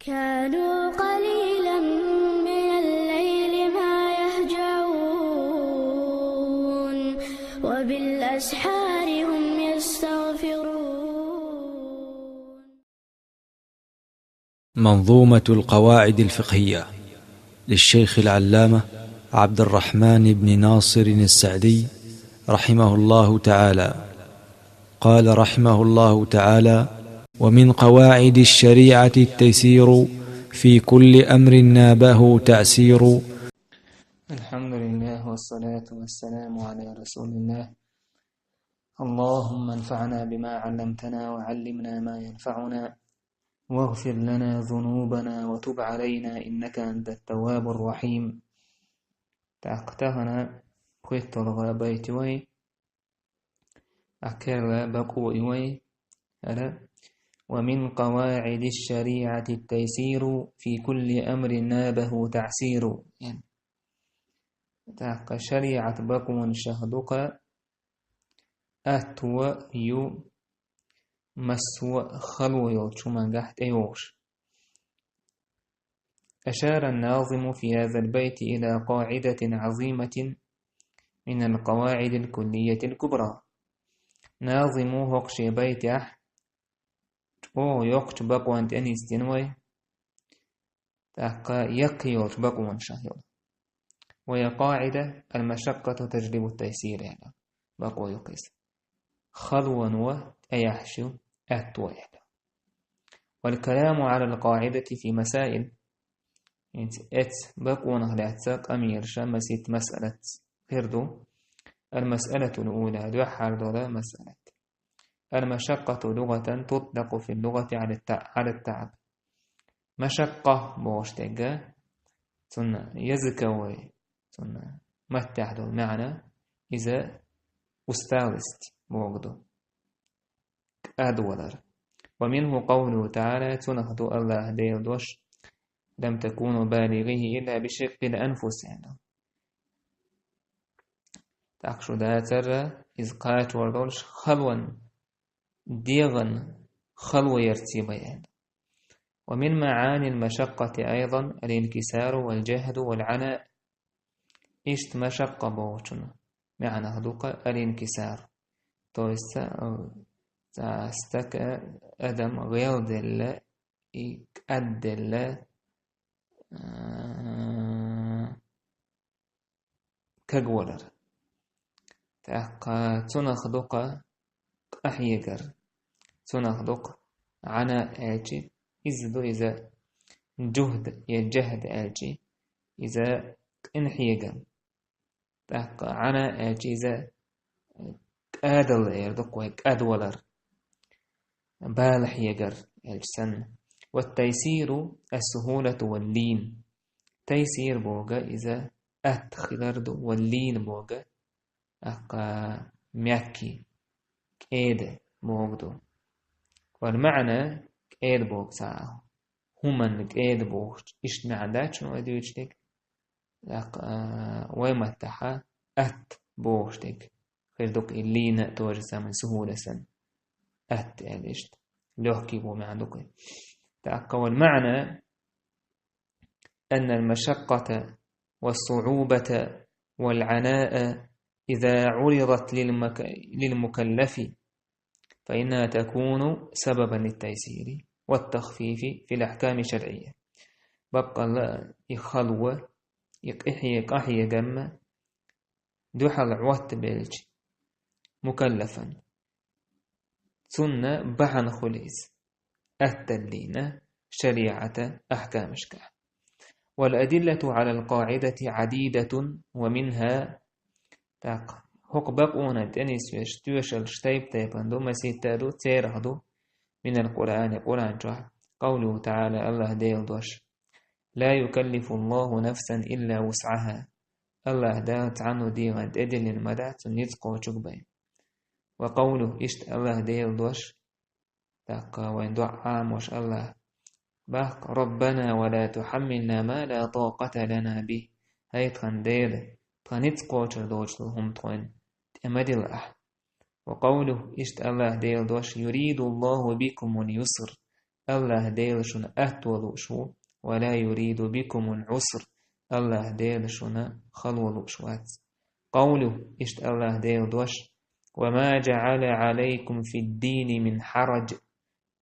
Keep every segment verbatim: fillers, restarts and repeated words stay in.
كانوا قليلا من الليل ما يهجعون، وبالأسحار هم يستغفرون. منظومة القواعد الفقهية للشيخ العلامة عبد الرحمن بن ناصر السعدي رحمه الله تعالى. قال رحمه الله تعالى: ومن قواعد الشريعة التيسير في كل أمر نابه تعسير. الحمد لله والصلاة والسلام على رسول الله. اللهم انفعنا بما علمتنا وعلمنا ما ينفعنا واغفر لنا ذنوبنا وتب علينا إنك أنت التواب الرحيم. ТӀаккха тахана кхеталгӀа байти вай, а керла бакъо и вай, хӀара: ومن قواعد الشريعة التيسير في كل أمر نابه تعسير. ТӀаккха шариӀат бакъонашах дукха атто ю массо а хало йолчу хӀумангахь тӀейогӀуш. أشار الناظم في هذا البيت إلى قاعدة عظيمة من القواعد الكلية الكبرى. Назимо хӀокху шен байтехь чӀогӀа йоккхачу бакъонна тӀе нисдина вай, тӀаккха яккхий йолчу бакъонашах йолу. وهي قاعدة: المشقة تجلب التيسير, аьлла. Бакъо ю-кх иза. Халоно тӀеяхьаш ю атто, аьлла. والكلام على القاعدة في مسائل. ХӀинца эцу бакъонах лаьцна къамелаш масийтта масъалат хир ду. المسألة الأولى, дуьххьара долу масъалат. المشقة لغة تطلق في اللغة على التع-، على التعب. Машаккъа бохуш дерг, цунна языковой, цунна маттехь долу маьӀна, иза усталость боху ду, кӀадвалар. ومنه قوله تعالى, цунах ду АллахӀ Делан дош: لم تكونوا بالغيه إلا بشق الأنفس, аьлла. ТӀаккха шу дацара иза кхачор долуш халон, дегӀан хало ярца бен, аьлла. ومن معاني المشقة أيضا الانكسار والجهد والعناء. Иштта машаккъа бохучун маьӀнах ду-кх алинкисар. То есть, цхьа стаг, адам гӀелделла, и кӀадделла, а, кагвалар. ТӀаккха цунах ду-кх къахьегар. Цунах ду-кх Ӏана аьлчи, иза ду иза жухд я жахд аьлчи, иза къинхьегар. ТӀаккха Ӏана аьлчи, иза кӀадалла эр ду-кх вай, кӀадвалар. Бала хьегар аьлча санна. والتيسير السهولة واللين. Тайсир боху иза атта хилар ду, واللين боху, тӀаккха мягкий, кӀеда боху ду. والمعنى, кӀеда боху цхьа хӀуманна кӀеда бохучу, иштта маьӀна дац шуна вай дуьйцуш дерг. ТӀаккха, а, вай маттахь атта бохуш дерг хир ду-кх и лийна, то же самое, сухула санна. Атта аьлла иштта лёгкий боху маьӀна ду-кх и. ТӀаккха والمعنى أن المشقة والصعوبة والعناء إذا عرضت للمك-، للمكلف فإنها تكون سببا للتيسير والتخفيف في الأحكام الشرعية. Баккъалла и хало, и къахье-, къахьегам дуьхьал Ӏоттабелча мукаллафан, цунна бахьана хуьлу иза атталлина шариӀата ахкамашкахь. والأدلة على القاعدة عديدة ومنها, тӀаккха хӀокху бакъонан тӀе нисвеш тоьшаллаш тайп-тайпана ду, масийтта а ду, церах ду, من القرآن, Къуръан чохь, قوله تعالى, АллахӀ Делан дош: لا يكلف الله نفسا إلا وسعها. АллахӀ Дала цхьанна дегӀан тӀедиллина ма дац цунна ницкъ кхочург бен. وقوله, иштта АллахӀ Делан дош, тӀаккха вайн доӀа Ӏамош АллахӀ баккха: ربنا ولا تحملنا ما لا طاقة لنا به. ХӀай тхан Дела, тхан ницкъ кхочур доцуш долу хӀума тхуна тӀе ма дила ахь. وقوله, иштта АллахӀ Делан дош: يريد الله بكم اليسر. АллахӀ Дела шуна атто лууш ву, ولا يريد بكم العسر, АллахӀ Дела шуна хало лууш вац. قوله, иштта АллахӀ Дела дош: وما جعل عليكم في الدين من حرج,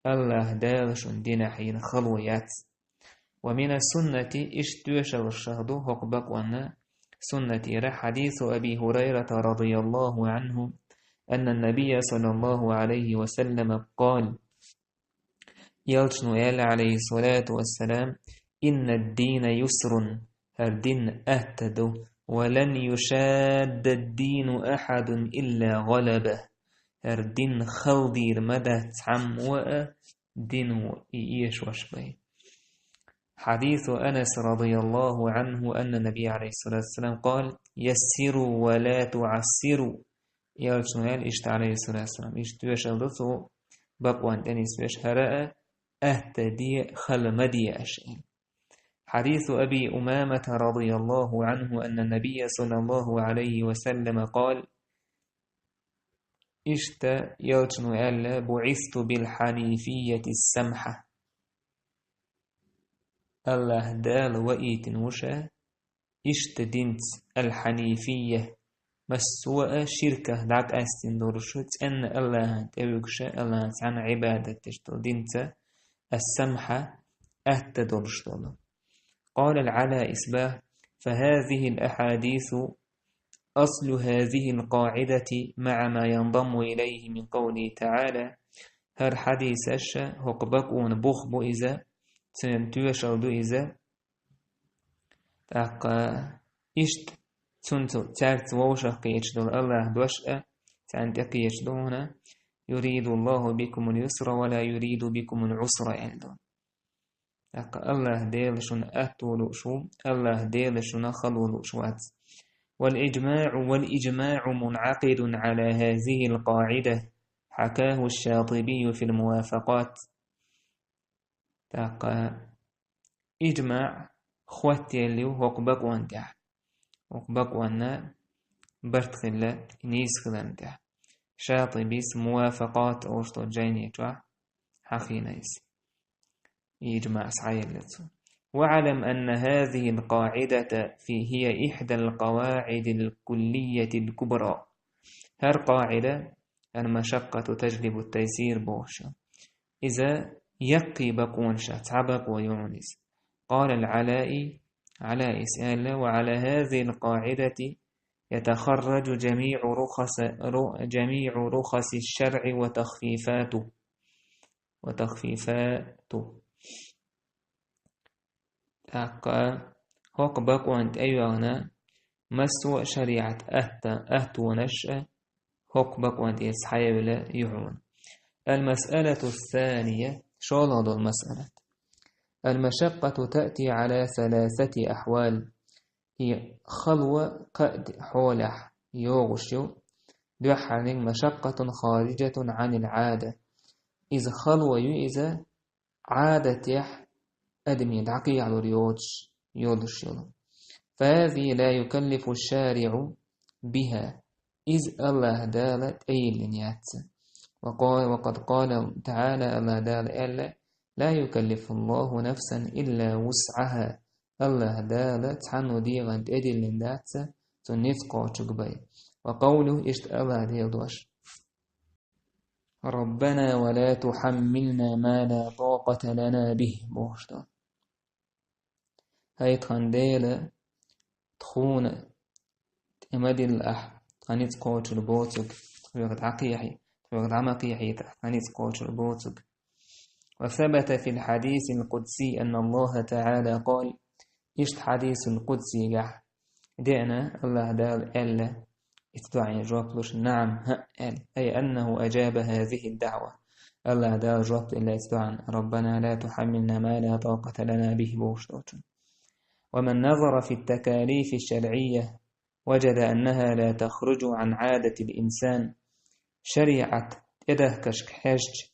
АллахӀ Дела шун динахь йина хало яц. ومن السنة, иштта тоьшаллашах ду хӀокху бакъонна суннатера, حديث أبي هريرة رضي الله عنه أن النبي صلى الله عليه وسلم قال, Элчано аьлла, عليه الصلاة والسلام: إن الدين يسر, хӀара дин атта ду, ولن يشاد الدين أحد إلا غلبه, хӀара дин хала дийр ма дац цхьаммо а, дино и эшош бен. حديث أنس رضي الله عنه أن النبي عليه الصلاة والسلام قال: يسروا ولا تعسروا. Элчано аьлла иштта, عليه الصلاة والسلام, иштта тоьшалла ду цу бакъонна тӀе нисбеш, хӀара а атта де, хала ма де аша, аьлла. حديث أبي أمامة رضي الله عنه أن النبي صلى الله عليه وسلم قال, иштта Элчано аьлла: بعثت بالحنيفية السمحة. АллахӀ Дала ваийтина ву ша иштта динца, аль-хьанифийя, массо а ширках дӀакъаьстина долуш, цӀенна АллахӀана тӀевуьгуш, АллахӀана цхьанна Ӏибадат деш долу динца, ас-самхьа, атта долуш долу. قال العلاء إصباح: فهذه الأحاديث أصل هذه القاعدة مع ما ينضم إليه من قوله تعالى. ХӀара хьадисаш хӀокху бакъонан бух бу иза, цуьнан тоьшалла ду иза. ТӀаккха иштта цуьнца, цаьрца вовшах кхеташ долу АллахӀан дош а царна тӀе кхеташ ду хьуна: يريد الله بكم اليسر ولا يريد بكم العسر, аьлла ду. ТӀаккха АллахӀ Дела шуна атто лууш ву, АллахӀ Дела шуна хало лууш вац. والإجماع، والإجماع منعقد على هذه القاعدة، حكاه الشاطبي في الموافقات. ТӀаккха иджмаъ хоттаелла ю хӀокху бакъонна тӀехь. ХӀокху бакъонна барт хилла, нийса хиларна тӀехь. Шатибис Мувафакъат олуш долчу жайни чохь хьахийна иза. Иджмаъ схьаелла цо. واعلم أن هذه القاعدة في، هي إحدى القواعد الكلية الكبرى. ХӀара къаӀида, المشقة تجلب التيسير бохуш. Иза яккхий бакъонашах цхьа бакъо ю хьуна иза. قال العلائي، Ӏалаис аьлла: وعلى هذه القاعدة يتخرج جميع رخص، ر، جميع رخص الشرع وتخفيفاته، وتخفيفاته. ТӀаккха хӀокху бакъонна тӀейогӀна массо а шариӀат атта, аттонаш а хӀокху бакъонна тӀе схьаевлла ю хьуна. المسألة الثانية، шолгӀа долу масъалат. المشقة تأتي على ثلاثة أحوال. И хало кхаа хьолехь йогӀуш ю, дуьххьарниг مشقة خارجة عن العادة. Иза хало ю иза, Ӏадатехь адамийн дӀакхехьалур йоцуш йолуш йолу. فهذه لا يكلف الشارع بها. Иза АллахӀ Дала тӀейиллина яц. وقال، وقد قال تعالى، АллахӀ Дала аьлла: لا يكلف الله نفسا إلا وسعها. АллахӀ Дала цхьанна дегӀан тӀедиллина дац, цунна ницкъ кхочург бен. وقوله، иштта АллахӀ Дела дош: ربنا ولا تحملنا ما لا طاقة لنا به, бохуш ду. ХӀай тхан Дела, тхуна тӀе ма дилла ахь тхан ницкъ кхочур боцург, тхоьга дӀакхехьа, тхоьга дӀа ма кхехьийта ахь тхан ницкъ кхочур боцург. وثبت في الحديث القدسي أن الله تعالى قال, иштта хьадисул къудсигахь деана, АллахӀ Дала аьлла, иза дуӀанна жоп луш, نعم, хӀаъ, аьлла, أي أنه أجاب هذه الدعوة. АллахӀ Дала жоп делла иза дуӀанна: ربنا لا تحملنا ما لا طاقة لنا به, бохуш долчун. ومن نظر في التكاليف الشرعية وجد أنها لا تخرج عن عادة الإنسان. ШариӀат тӀедахкашка хьаьжча,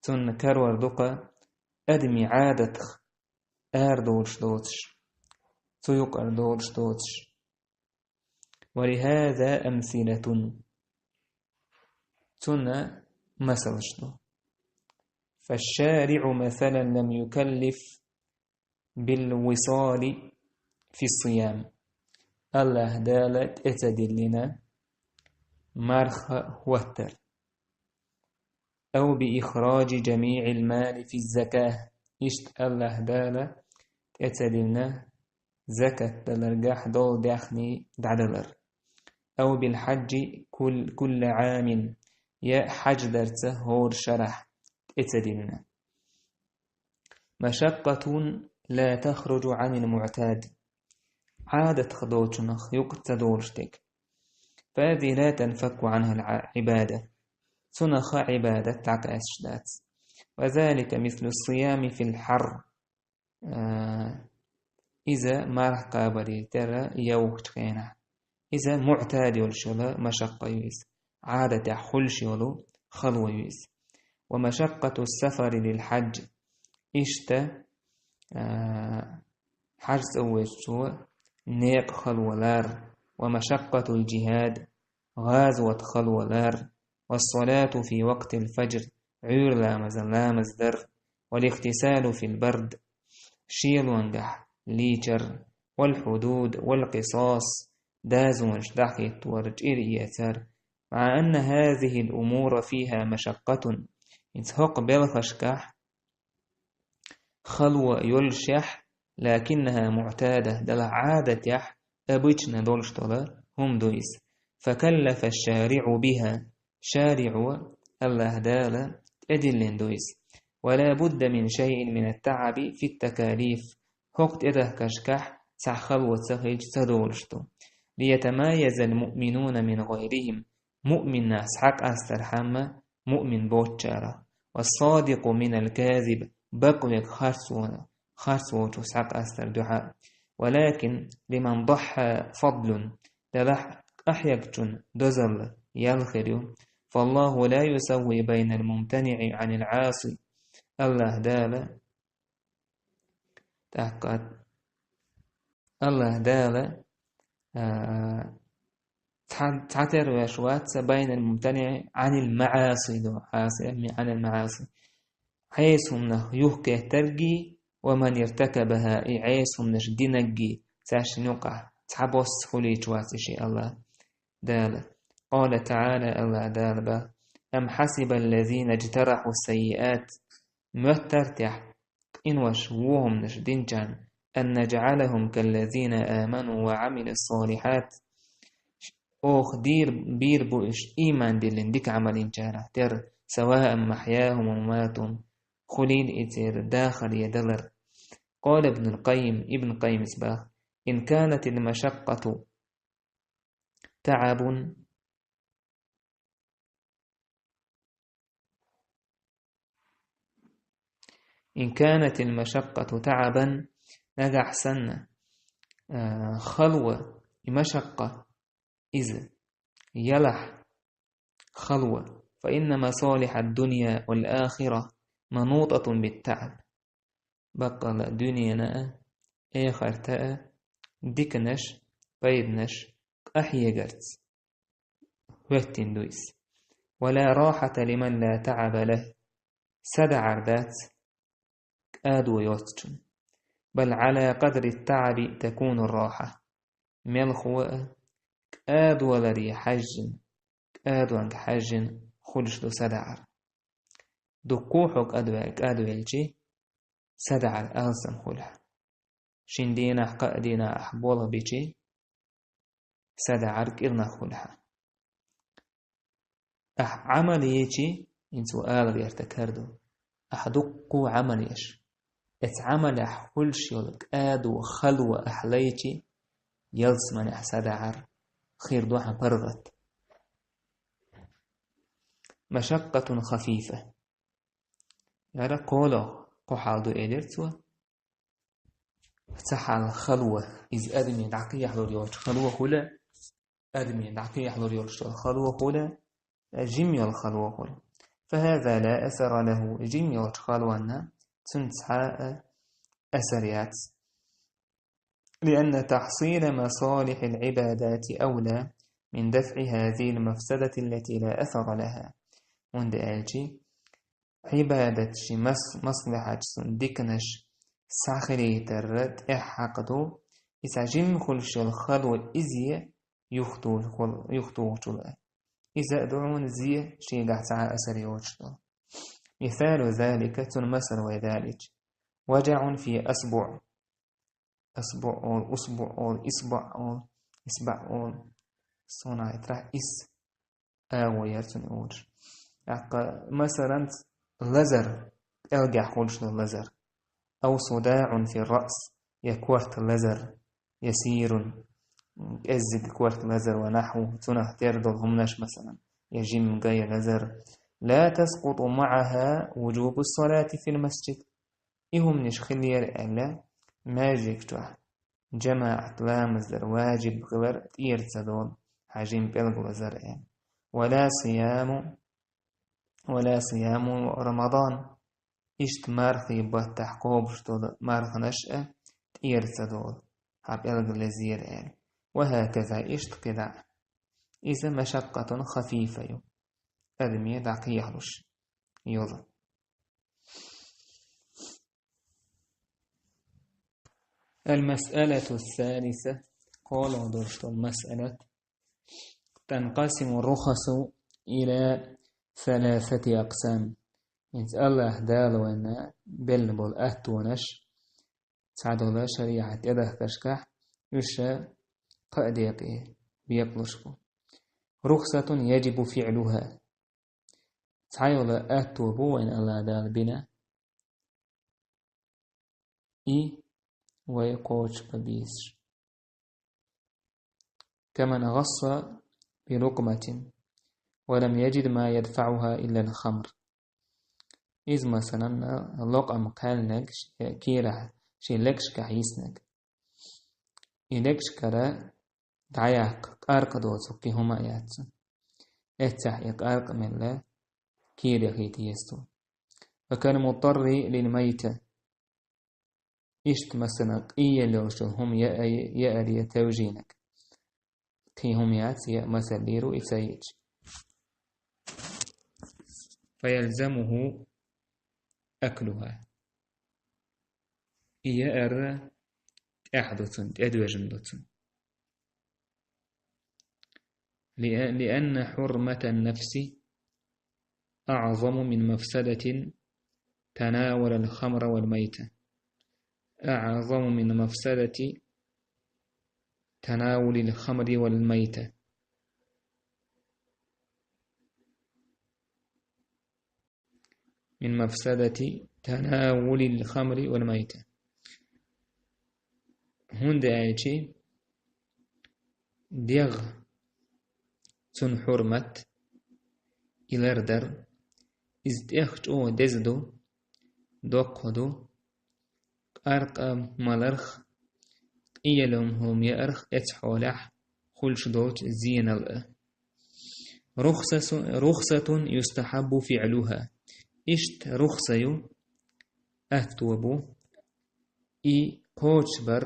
цунна карор ду-кха адамийн Ӏадатах арадолуш доцуш, цу юкъара долуш доцуш. ولهذا أمثلة. Цунна масалш ду. فالشارع مثلا لم يكلف بالوصال في الصيام. АллахӀ Дала тӀе ца диллина марха хӀоттар. أو بإخراج جميع المال في الزكاة. Иштта АллахӀ Дала тӀе ца диллина закат даларгахь дола даьхни дӀадалар. أو بالحج كل, كل عام. Я хьаж дарца хӀора шарахь тӀе ца диллина. مشقة لا تخرج عن المعتاد. Ӏадатах долчунах юкъа ца долуш дерг. فهذه لا تنفك عنها العبادة. Цунах Ӏибадат дӀакъаьсташ дац. وذلك مثل الصيام في الحر. А, иза марха кхабарера тера йовхачу хенахь. Иза муӀтад йолуш йолу машаккъа ю иза. Ӏадатехь хуьлуш йолу хало ю иза. ومشقة السفر للحج. Иштта, а, хьаж цӀа воьдучо некъа хало лар. ومشقة الجهاد. ГӀазот хало лар. والصلاة في وقت الفجر. Ӏуьйра ламазан ламаз дар. والاغتسال في البرد. Шелонгахь лийчар. والحدود والقصاص. Дозанаш дӀахӀиттор, чӀир эцар. مع أن هذه الأمور فيها مشقة. ХӀинца хӀокху белхашкахь хало йолушехь, لكنها معتادة, делахь Ӏадатехь, обычно долуш долу хӀума ду иза. فكلف الشارع بها. ШариӀо, АллахӀ Дала, тӀедиллина ду иза. ولا بد من شيء من التعب في التكاليف. ХӀокху тӀедахкашкахь цхьа хало ца хилча ца долуш ду. ليتمايز المؤمنون من غيرهم. Муъминнах схьакъастархьама муъмин боцучарах. والصادق من الكاذب. Бакъвег харц вона, харц волчух схьакъастар дуьхьа. ولكن لمن ضحى فضل. Делахь къахьегначун дозалла ял хир ю. فالله لا يسوي بين الممتنع عن العاصي. АллахӀ Дала, тӀаккха АллахӀ Дала, а, цхьа-, цхьатерра веш вац بين الممتنع عن المعاصي ду, Ӏаси, عن المعاصي. Ӏеса хӀуманах юхкетаргий, ومن ارتكبها, и Ӏеса хӀуманаш динаргий, цаьршинна юкъахь цхьабосса хуьлуьйтуш вац и ши АллахӀ Дала. قال تعالى, АллахӀ Дала боху: أم حسب الذين اجترحوا السيئات. Моьттар техь, къинош, вон хӀуманаш динчарна, أن نجعلهم كالذين آمنوا وعملوا الصالحات. Оха дийр-, бийр бу уьш ийман диллина дика Ӏамал йинчарах тера, سواء محياهم ومماتهم, хуьлийла и церан дахар я далар. قال ابن القيم, Ибн Къаййимас боху: إن كانت المشقة تعب. إن كانت المشقة تعبا, нагахь санна, а, хало, и машаккъа, иза, ялахь хало, فإن مصالح الدنيا والآخرة منوطة بالتعب. Баккъала дуьненан а, эхартан а диканаш, пайданаш къахьегарца хӀоьттина ду иза. ولا راحة لمن لا تعب له. СадаӀар дац кӀадо йоцучун. بل على قدر التعب تكون الراحة. Мелхо а кӀадоларе хьаьжжина, кӀадонга хьаьжжина хуьлуш ду садаӀар. Дуккха хьо кӀадве-, кӀадвелчи, садаӀар алсам хуьлу хьан. Шина дийнахь, кхаа дийнахь ахь болх бичи, садаӀар кӀирнах хуьлу хьан. Ахь Ӏамал йичи, хӀинца ву ала гӀерта кара ду, ахь дуккха Ӏамал еш, эцу Ӏамалехь хуьлуш йолу кӀадо, хало ахь лайчи, ялсаманехь садаӀар хир ду хьан паргӀат. مشقة خفيفة. ХӀара кхоалгӀа кхо хьал ду, элира цо. Цхьа хьал хало, иза адамийн дӀакхехьалур йолчу хало хуьлу, адамийн дӀакхехьалур йолчу хало хуьлу, жима йолу хало хуьлу. فهذا لا أثر له, жима йолчу халонна цуьнан цхьа а асар яц. لأن تحصيل مصالح العبادات أولى من دفع هذه المفسدة التي لا أثر لها. ХӀунда аьлча, Ӏибадаташи мас-, маслахьаташи цун диканаш схьахилийтар тӀехьа хьакъ ду, и цхьа жимма хуьлуш йолу хало иза е юхатуху-, юхатухучул а. Иза а ду хьуна зе шегахь цхьа а асар йоцуш долу. مثال ذلك, цунна масал вай далийча. وجع في أصبع. أصبع олу, أصبع олу, إصبع олу, إصبع олу. Суна итрахь ис агӀо яра цунна олуш. ТӀаккха, масалан, лазар, пӀелгехь хуьлуш долу лазар. أو صداع في الرأس, я корта лазар, يسير, кӀеззиг корта лазар ونحوه, цунах тера долу хӀуманаш, масалан, я жимма гай лазар. لا تسقط معها وجوب الصلاة في المسجد. И хӀуманаш хиллера аьлла, маьждиг чохь жамаӀат ламаз дар важиб хилар тӀера ца долу, хьажим пӀелгалазар аьлла. ولا صيام، ولا صيام رمضان. Иштта мархий баттахь кхобуш долу марханаш а тӀера ца долу, хьан пӀелгалазера аьлла. وهكذا, иштта кхидӀа. Иза مشقة خفيفة ю. Адаме дӀакхехьалуш йолу. المسألة الثالثة, кхоалгӀа долуш долу масъалат. تنقسم الرخص إلى ثلاثة أقسام. ХӀинца Аллаха Дала вайна белла болу аттонаш, цхьадолу шариӀат тӀедахкаршкахь, уьш кхаа декъе бекъалуш бу. رخصة يجب فعلها. Цхьайолу атто бу вайна Аллаха Дала бина. И вай кхочуш бан безаш. كمن غص بلقمة ولم يجد ما يدفعها إلا الخمر. Иза, масалан, локъам кхаьллинарг, шен кийрахь, шен легашкахь йиснарг. И легашкара дӀаяккха къаркъа доцург кхин хӀума а яц цуьнан. Эццахь и къаркъа мелла кийра яхийта еза цо. وكالمضطر للميتة. Иштта, масалан, къийлалла йолуш йолу хӀума яа-, яар я тевжийнарг. Кхин хӀума яц, я масал лийр ву и ца йиъча. فيلزمه أكلها. И яар тӀехь ду цунна, тӀедожийна ду цунна. لأ-، لأن حرمة النفس أعظم من مفسدة تناول الخمر والميتة، أعظم من مفسدة تناول الخمر والميتة. من مفسدة تناول الخمر والميتة. ХӀунда аьлча дегӀ цунна хьурмат, и лардар, иза тӀех чӀогӀа деза ду, доккха ду, къаркъа маларх, къийлалла хӀума яарх эцу хьолехь хуьлуш долчу зенал а. رخصة، رخصة يستحب فعلها. Иштта рухса ю, атто бу, и кхочушбар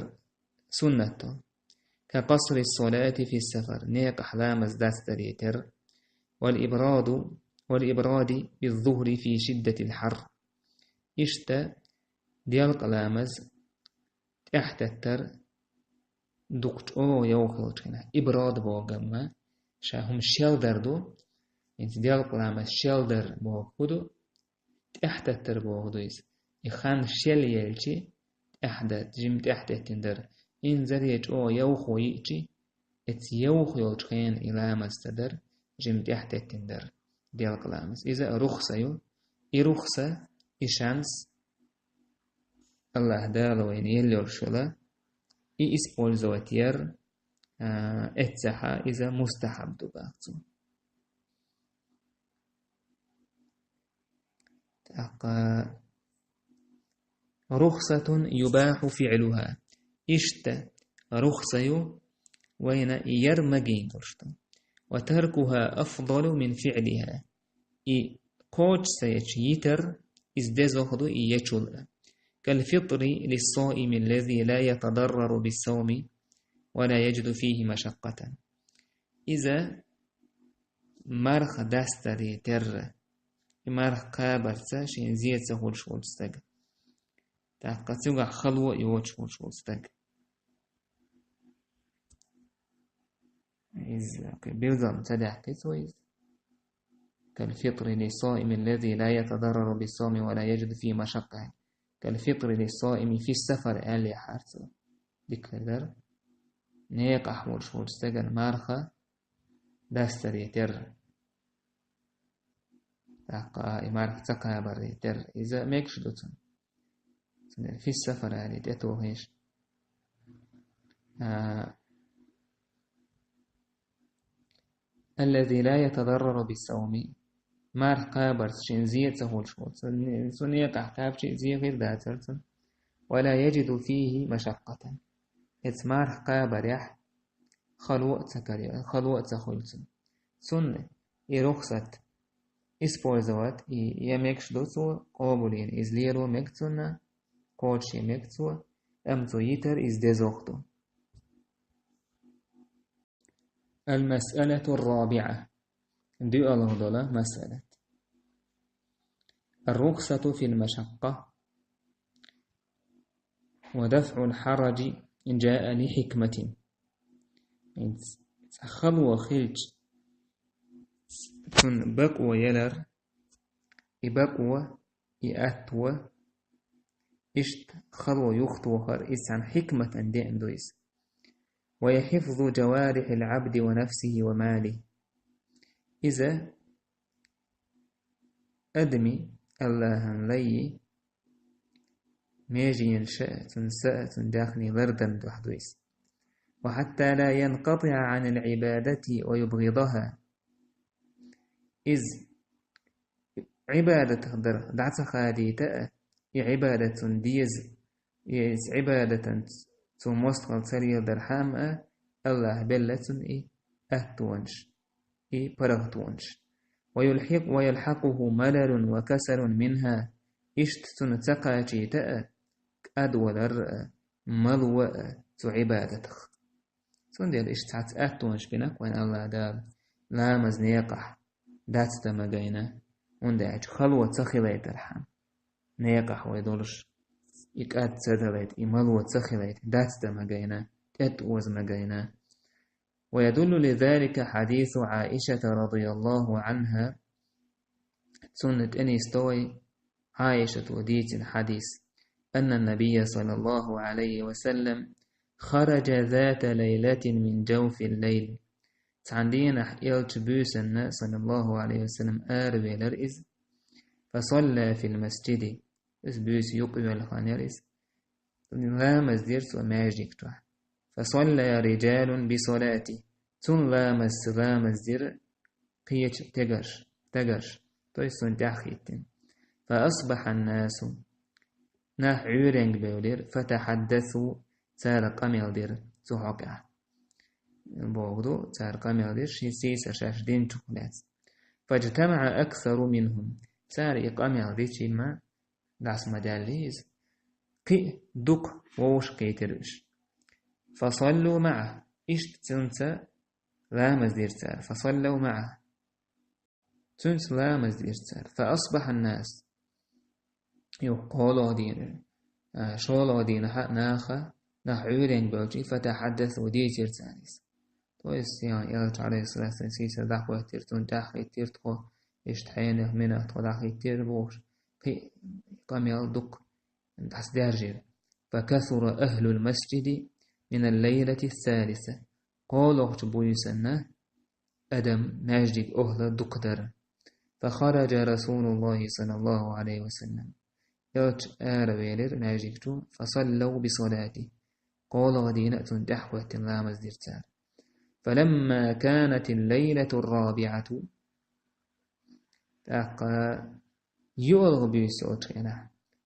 суннат ду. كقصر الصلاة في السفر, некъахь ламаз дастаре терра. والإبراد، والإبراد بالظهر في شدة الحر. Иштта делкъа ламаз тӀаьхьатеттар дукха чӀогӀа йовха йолчу хенахь. Иброд боху гамма, ша хӀума шелдар ду, хӀинца делкъа ламаз шелдар боху хӀун ду, тӀаьхьатеттар боху ду иза. И хан шел елчи, тӀаьхьадат-, жима тӀаьхьатеттина дара. Инзаре чӀогӀа йовхо йиъчи, эца йовха йолчу хенахь и ламаз ца дара, жима тӀаьхьатеттина дара делкъа ламаз. Иза а рухса ю. И рухса, и шанс Аллаха Дала вайна елла йолуш йола, и использовать яр, а, эццахьа иза мустахьаб ду баха цо. ТӀаккха رخصة يباح فعلها. Иштта рухса ю, вайна и яр магийна долуш ду. وتركها أفضل من فعلها. И кхочуш ца ечу йитар, иза дезох ду и ечул а. كالفطر للصائم الذي لا يتضرر بالصوم ولا يجد فيه مشقة. Иза марха дастаре терра, и марха кхабарца шен зе ца хуьлуш волчу стага. ТӀаккха цуьнгахь хало а йоцуш волуш волу стаг. Иза кхин билгална ца даьккхи цо иза. كالفطر للصائم الذي لا يتضرر بالصوم ولا يجد فيه مشقة. كالفطر للصائم في السفر аьлла яхьара цо. Дика хир дара. Некъахь волуш волчу стеган марха дастаре терра. ТӀаккха и марха ца кхабаре терра. Иза мегаш ду цунна. Цундела في السفر аьлла тӀетухийша. А, الذي لا يتضرر بالصوم. Марха кхабарца шен зе а ца хуьлуш волу. Цу не-, цу некъахь кхаьбча зе хир дацара цунна. ولا يجد فيه مشقة. Эца марха кхабарехь хало а ца каре, хало а ца хуьлу цунна. Цунна и рухсат использовать, и я мегаш ду цо, къобалйина иза лело мега цунна, кхочушъян мега цо, амма цо йитар иза дезох ду. المسألة الرابعة. ДоьалгӀа дола масъалат. الرخصة في المشقة ودفع الحرج جاء لحكمة. Цхьа хало хилча, цунна бакъо ялар, и бакъо, и атто, иштта хало юхатохар, иза цхьана хӀикматан деана ду иза. وهي حفظ جوارح العبد ونفسه وماله. Иза адаман, АллахӀан лайи, меженаш а, цуьнан са а, цуьнан даьхни лардан дуьхьа ду иза. وحتى لا ينقطع عن العبادة ويبغضها. Иза Ӏибадатах дар дӀа ца хадийта а, и Ӏибадат цунна деза, и иза Ӏибадатан цо мостагӀалла ца леладархьама а, АллахӀа белла цунна и аттонаш, и паргӀатонаш. ويلحق، ويلحقه ملل وكسل منها. Иштта цунна ца кхачийта а, кӀадвалар а, мало а цу Ӏибадатах. Цундела иштта цхьацца аттонаш бина вайн АллахӀ Дала, ламаз некъахь дац дан ма гайна, хӀунда аьлча хало ца хилайтархьама, некъахь вай долуш, и кӀад ца далайта, и мало ца хилайта, дац дан ма гайна, тӀетта оза ма гайна. ويدل لذلك حديث عائشة رضي الله عنها. Цунна тӀенисдо вай Ӏайшата дийцина хьадис: أن النبي صلى الله عليه وسلم خرج ذات ليلة من جوف الليل. Цхьана дийнахь элча буьйсанна, саллаллаху Ӏалайхи ва саллам, аравелира иза. فصلى في المسجد. Иза буьйса юкъавелла хан яра иза. Ламаз дира цо маьждиг чохь. فصلى رجال بصلاته. Цунна ламаз, ламаз дира кхечу тегарш, стагарш, то есть цунна тӀаьхьахӀиттина. فأصبح الناس. Нах Ӏуьйренга бевлира, فتحدثوا, цара къамел дира цу хьокъехь. Боху ду, цара къамел дира, ши сийсара шаьш динчух лаьцна. فاجتمع أكثر منهم. Цара и къамел дича ма дӀаса ма даьлла иза. Кхин а дукха вовшахкхийтира уьш. فصلوا معه. Иштта цуьнца ламаз дира цара. فصلوا معه. Цуьнца ламаз дира цара. فأصبح الناس. Юха кхоалгӀа дийна, а, шолгӀа дийнахь а наха, нах Ӏуьйренга бевлча, فتحدثوا, дийцира цара иза. То есть, ян, элча, Ӏалайхиссалату вассалам, сийсара дӀахӀоьттира, цунна тӀаьхьахӀиттира тхо, иштта хьенех, минах тхо дӀахӀиттира бохуш, кхин а къамел дукха дӀасадаьржира. فكثر أهل المسجد من الليلة الثالثة. КхоалгӀачу буьйсанна адам, маьждиг охӀла дукха дара. فخرج رسول الله صلى الله عليه وسلم. Элча аравелира маьждиг чу, فصلوا بصلاته. КхоалгӀа дийна а цунна тӀаьхьахӀоьттина ламаз дира цара. فلما كانت الليلة الرابعة. ТӀаккха йоьалгӀа буьйса йолчу хенахь,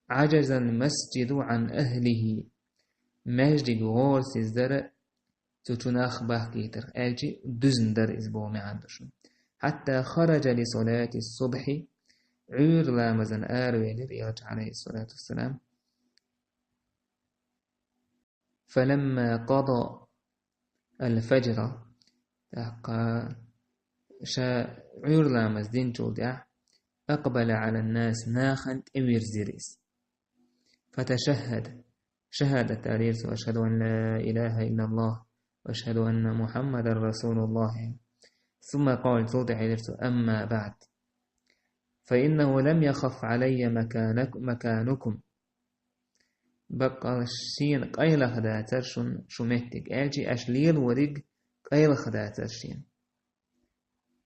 عجز المسجد عن أهله. Маьждиг гӀорасиз дара цу чу нах бахкийтарх, аьлчи дуьзна дара иза боху маьӀна ду шуна. حتى خرج لصلاة الصبح, Ӏуьйра ламазан аравелира элча, Ӏалайхиссалату вассалам. فلما قضى الفجر, тӀаккха ша Ӏуьйра ламаз динчул тӀаьхьа, أقبل على الناس, нахана тӀевирзира иза. فتشهد, шахӀадат далийра цо: أشهد أن لا إله إلا الله وأشهد أن محمدا رسول الله. ثم قال, цул тӀехьа элира цо: أما بعد فإنه لم يخف علي مكانك-, مكانكم. Баккъала шена къайлаха дацар шун шу меттиг, аьлча аша лелориг къайлаха дацар шена.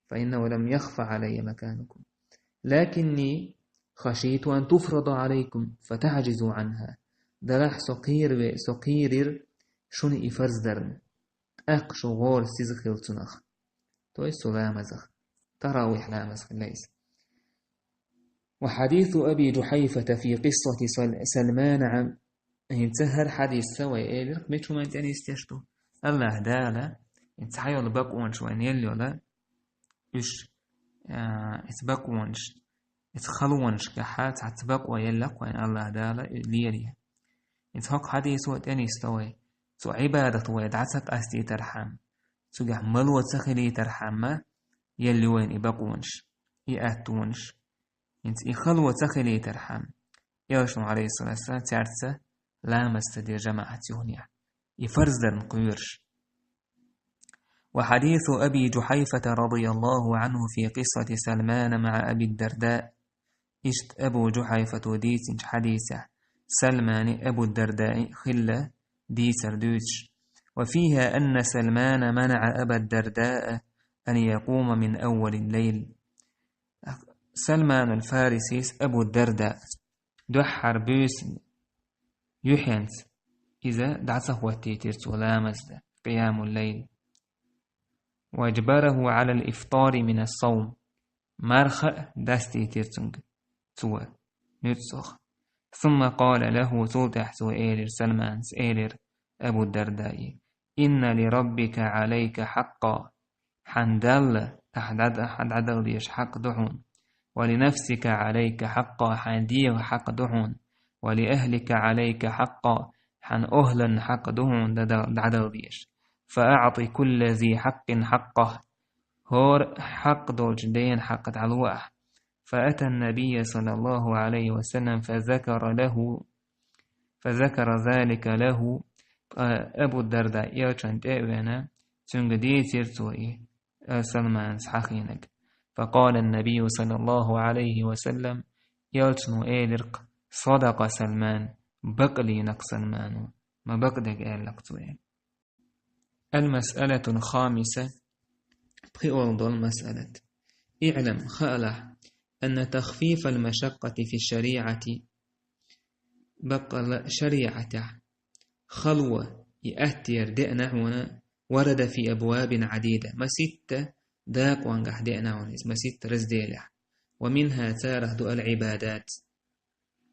فإنه لم يخف علي مكانكم لكني خشيت أن تفرض عليكم فتعجزوا عنها. Делахь со кхераве-, со кхерира шуна и фарз дарна, тӀаккха шу гӀора сиза хила цунах. То есть цу ламазах. Таравихь ламаз хила иза. وحديث أبي جحيفة في قصة سل-, سلمان عن ХӀинца хӀара хьадис ца вай элира, мича хӀуманна тӀенисдеш ду? АллахӀ Дала, хӀинца хьайола бакъонаш вайна елла йола, уьш, а, эца бакъонаш, эца халонашкахьа цхьацца бакъо еллакх вайна АллахӀ Дала лерий. ХӀинца хӀокху хьадисо тӀенисдо вай, цу Ӏибадат вай дӀа ца къастийтархьама, цуьнгахь мало ца хилийтархьама, елла ю вайна и бакъонаш, и аттонаш. ХӀинца и хало ца хилийтархьама, Элчано, Ӏалайхиссалату вассалам, цаьрца ламаз ца дира жамаӀатца юханехьа, и фарз дарна кхоьруш. وحديث أبي جحيفة رضي الله عنه في قصة سلمان مع أبي الدرداء. Иштта Абу Жухьайфато дийцинчу хьадисехь Салмани Абу Дардаи хилла дийцар дуьйцуш. وفيها أن سلمان منع أبا الدرداء أن يقوم من أول الليل. Салманул Фарисис Абу Дарда дуьххьара буьйсанна юьхьенца иза дӀа ца хӀоттийтира цо ламазда, къиямул-лайл. وأجبره على الإفطار من الصوم. Марха а дастийтира цуьнга цо, нуьцкъах. ثم قال له, цул тӀаьхьа цо элира Салманас, элира Абу Дардаи: إن لربك عليك حقا. Хьан Далла ахь дӀа-, ахь дӀадала дезаш хьакъ ду хьуна. ولنفسك عليك حقا, хьайн дегӀан хьакъ ду хьуна. ولأهلك عليك حقا, хьан охӀлан хьакъ ду хьуна дӀадала дезаш. فأعط كل ذي حق حقه. ХӀора хьакъ долчу дена хьакъ дӀало ахь. فأتى النبي صلى الله عليه وسلم فذكر له، فذكر ذلك له. Ткъа Абу Дарда Элчанна тӀе а веана, цуьнга дийцира цо и, а, Салманас хьахийнарг. فقال النبي صلى الله عليه وسلم, Элчано элира-кх: صدق سلمان, бакъ лийнарг Салмано, ма бакъдерг аьлларг цо, аьлла. المسألة الخامسة, пхиъолгӀа долу масъалат. اعلم, хаалахь, أن تخفيف المشقة في الشريعة, баккъалла шариӀатехь хало и аттера деана хьуна, ورد في أبواب عديدة, маситта дакъонгахь деана хьуна иза, маситта разделехь. ومنها, царах ду العبادات.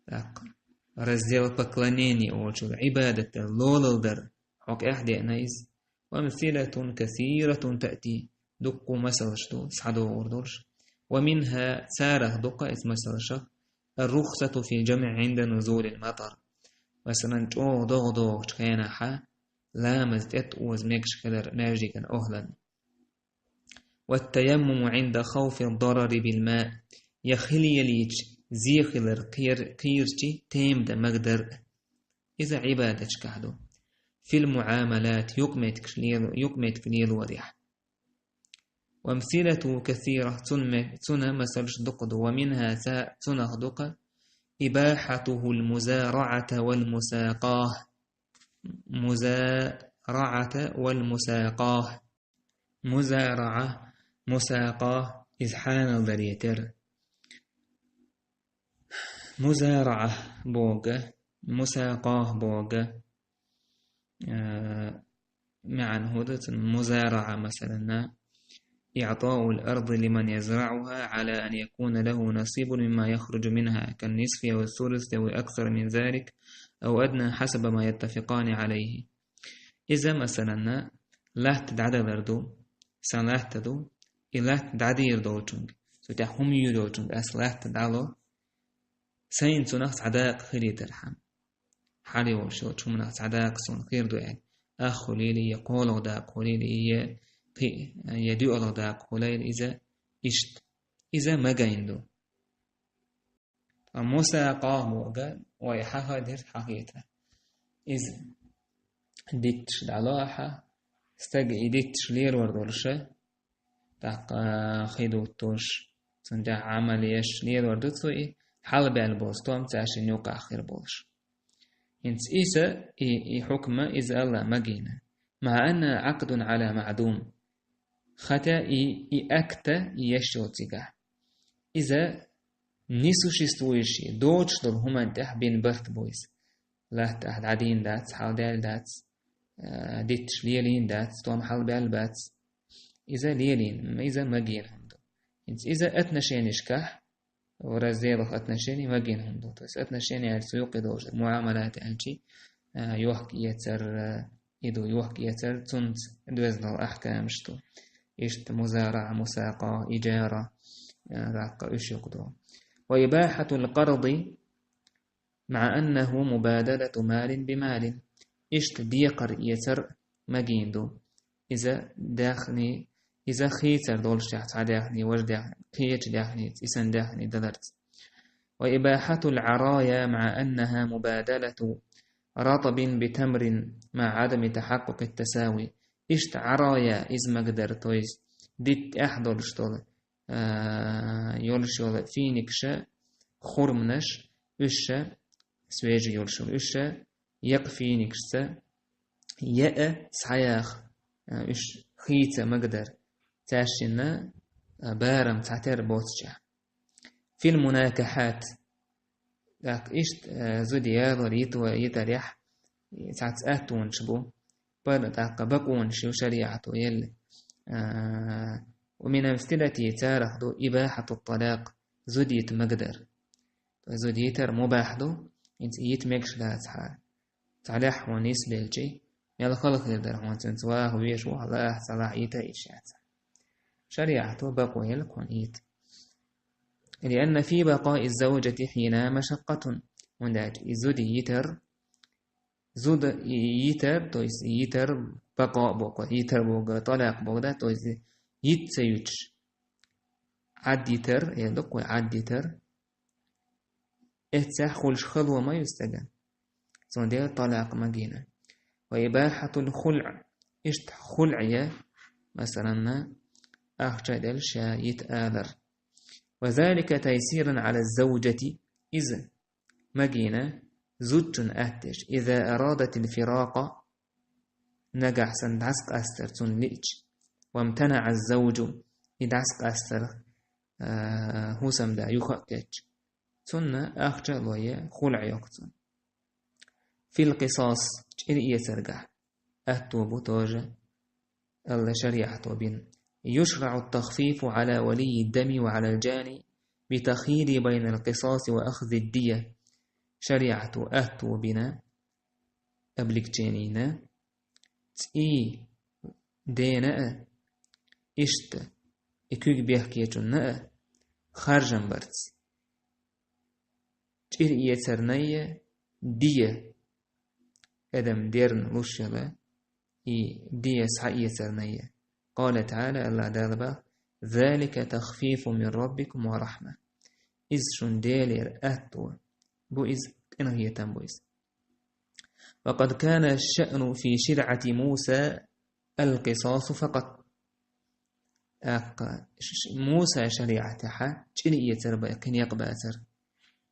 ТӀаккха раздел поклонения олучуьра, Ӏибадат дар, лолалла дар, хьокъехь деана иза. وأمثلة كثيرة تأتي, дуккха масалш ду, схьадогӀур долуш. ومنها, царах ду-кх иза масалшах, الرخصة في الجمع عند نزول المطر. Масалан, чӀогӀа догӀа догӀучу хенахьа ламаз тӀетта оза мегаш хилар маьждиган охӀланна. والتيمم عند خوف الضرر بالماء, я хила елийча зе хилар кхер-, кхерчий тема дан магадар а. Иза Ӏибадаташкахь ду. في المعاملات, юкъаметтигаш лело-, юкъаметтиг лелорехь. وأمثلة كثيرة, цун ме-, цунна масалш дукха ду. ومنها, ца-, цунах ду-кх, إباحته المزارعة والمساقاة. مزارعة والمساقاة. مزارعة، مساقاة, иза хьанал даре терра. مزارعة бохург, مساقاة бохург, э, маьӀна хӀун ду цуьнан? مزارعة, масалан, إعطاء الأرض لمن يزرعها على أن يكون له نصيب مما يخرج منها، كالنصف أو الثلث أو أكثر من ذلك أو أدنى حسب ما يتفقان عليه. Иза, масалан, латта дӀадалар ду, сан латта ду, и латта дӀадийр долчуьнга, цу тӀехь хӀума юьйр йолчуьнга ас латта дӀало, сайна цунах цхьа дакъа хилийтархьама. Хьалайолуш йолчу хӀуманах цхьа дакъа суна хир ду аьлла, ах хуьлийла, я кхоалгӀа дакъа хуьлийла, я кхин, я доьалгӀа дакъа хуьлийла иза, иштта. Иза магийна ду. Мусакъа бохург вай хьахадира, хьахетар. Иза дитташ дӀало ахьа, стага и дитташ лелор долуша, тӀаккха хи дуттуш, цунна тӀехь Ӏамал еш лелор ду цо и, хьалабаьлла болу стом цаьршинна юкъахь хир болуш. ХӀинца иза, и, и хьукма иза Алла магийна. مع أنها عقد على معدوم. Хотя и, и акта еш йолу цигахь. Иза несуществующий, доцуш долу хӀуманна тӀехь бина барт бу иза. Латта ахь дӀадийна дац, хьалдаьлла дац, а, дитташ лелийна дац, стом хьалабаьлла бац. Иза лелийна, иза магийна хӀума ду. ХӀинца иза отношенишкахь, в разделах отношений магийна хӀума ду. То есть отношения аьлча цу юккъе долуш дара, муамалат аьлчи, а, йохк-эцар, а, и ду, йохк-эцар, цунца доьзна долу ахкамаш ду. Иштта музараъа, мусакъа, иджара, а, даккха уьш юкъа ду. وإباحة القرض مع أنه مبادلة مال بمال. Иштта декхар эцар магийна ду. Иза даьхни, иза хийцар долуш тӀехь цхьа даьхни, важа даьхни, кхечу даьхница, и санна даьхни даларца. وإباحة العرايا مع أنها مبادلة رطب بتمر مع عدم تحقق التساوي. Иштта Ӏарая иза магадар, то есть дитта тӀехь долуш долу, а, йолуш йолу финикша, хурманаш, уьш ша, свежий йолуш йолу, уьш ша, якъа финикашца, яа схьаяха, а, уьш хийца магадар, цаьршинна, а, барам цхьатера боцучехь. في المناكحات. ТӀаккха иштта, э, зуда ялор йитарехь, цхьацца аттонаш бу. Пара тӀаккха бакъонаш ю шариӀато елла. Э, ومن أمثلته, царах ду إباحة الطلاق, зуда йита магадар. Зуда йитар мубахь ду, хӀинца йита мегаш дац хьан. Цхьа лаьхьа хьуна нисбелчи, мел хала хир дара хьуна цуьнца ваха везаш ву, лаахь ца лахь йита йиш яц. ШариӀато бакъо елла кхунна йита. لأن في بقاء الزوجة حينها مشقة. ХӀунда аьлча и зуда йитар, зуда йитар, то есть йитар бакъо боху, йитар боху, талакъ боху, да, то есть йита ца юьтуш. Ӏад йитар, эр ду кхуьй, Ӏад йитар. Эццехь хуьлуш хало ма ю стагана. Цундела талакъ магийна. وإباحة الخلع. Иштта хулъ я, масалан, ахча делла ша йита алар. وذلك تيسيرا على الزوجة. Иза магийна зудчун аттеш. إذا أرادت الفراق. Нагахь санна дӀасакъастар цунна лиъча. وامتنع الزوج. И дӀасакъастар, а, хӀусамда юха а кхетча. Цунна ахча а лой, хулъ йоккху цунна. في القصاص, чӀир эцаргахь, атто бу тоже, Алла шариӀато бина. يشرع التخفيف على ولي الدم وعلى الجاني بتخيير بين القصاص وأخذ الدية. ШариӀато атто бина, облегченина, цӀий дена а, иштта и куьг бехкечунна а харжам барца. ЧӀир эцарнай а, дия, адам дерна луш йолу, и дия схьаэцарнай а. قال تعالى, Аллах Дала бах: ذلك تخفيف من ربكم ورحمة. Иза шун Делера атто бу, иза къинхетам бу иза. وقد كان الشأن في شرعة موسى القصاص فقط. ТӀаккха ш-, ш-, Муса шариӀатехьа чӀир эцар бай, кхин некъ бацар.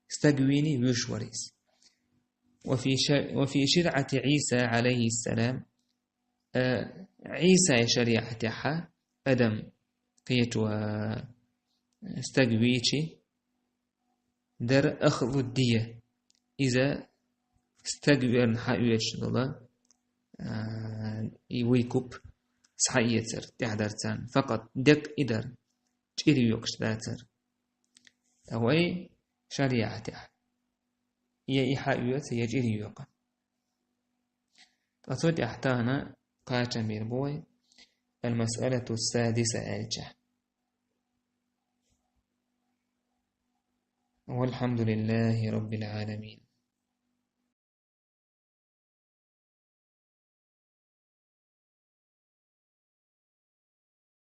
Стаг вийний, вуьйш вара иза. وفي ش-, وفي شرعة عيسى عليه السلام, э, Ӏийсай шариӀатехьа адам кхечо, э, стаг вийчи, дара أخذ الدية. Иза стаг верна хьаоьцуш долу, а, и вуй куп схьаэцар, тӀаьхьадар царна. فقط, декъ и дара, чӀир йоькъуш дацар. Ткъа вай шариӀатехь я и хьаоьцу, я чӀир йоькъу. Ткъа цу тӀехь тахана кхачам бийр бу вай, المسألة السادسة аьлча. والحمد لله رب العالمين.